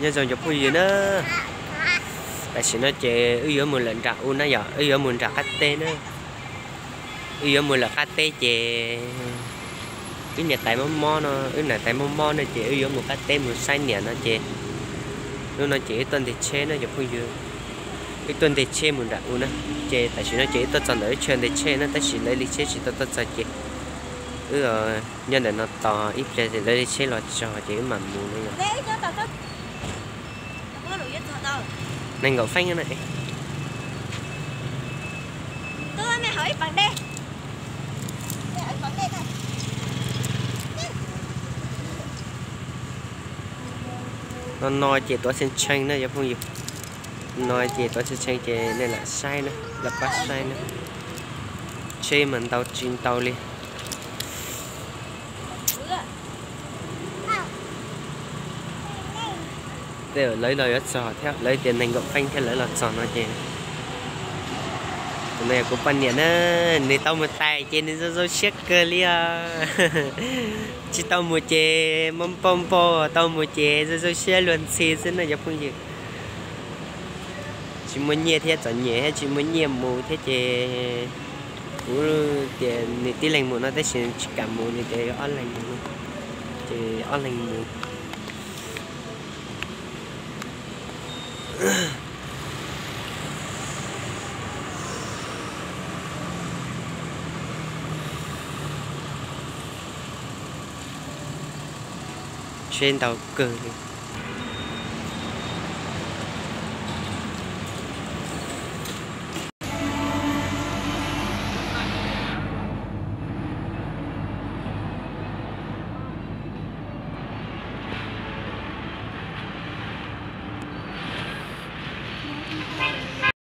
Nyob zoo cov phooj ywg na, tam sim no ces wb yuav mus lawm nram u na yom, wb yuav mus nram qab teb na. Wb yuav mus lawm qab teb ces wb niam tais mob mob no, wb niam tais mob mob no ces wb yuav mus qab teb mus saib niam no ces hnub no ces wb tuaj ntes tsheb na cov phooj ywg. Wb tuaj ntes tsheb mus nram u na, ces tam sim no ces wb tuaj txog ntawm wb chaw ntes tsheb na tab sis lawv li tsheb tsis tau tuaj txog ces wb nyob ntawm no tos ib pliag lawv li tsheb los txog ces wb mam mus na yom. Nees nkaum feeb na. No no ces tuav tshee tshee na cov phooj ywg. No ces tuav tshee tshee ces nej lam saib na, lam pab saib na. Tsheb mas ntau tsis ntau li. Tej lawv los yuav txog thiab, lawv tias nees nkaum feeb thiab lawv los txog no ces. Tus no yog kuv poj niam na, nws tau mus tais ces nws zoo zoo siab kawg li os. Tsis tau mus ces mob npau npau, tau mus ces zoo zoo siab luag ntxhi xwb na cov phooj ywg. Tsis muaj nyiaj thiab, txom nyem thiab tsis muaj nyiaj mus thiab ces kuv tias nws tib leeg mus no tab sis tsis kam mus, nws tias ob leeg mus no ces ob leeg mus. Tsheb ntau kawg li.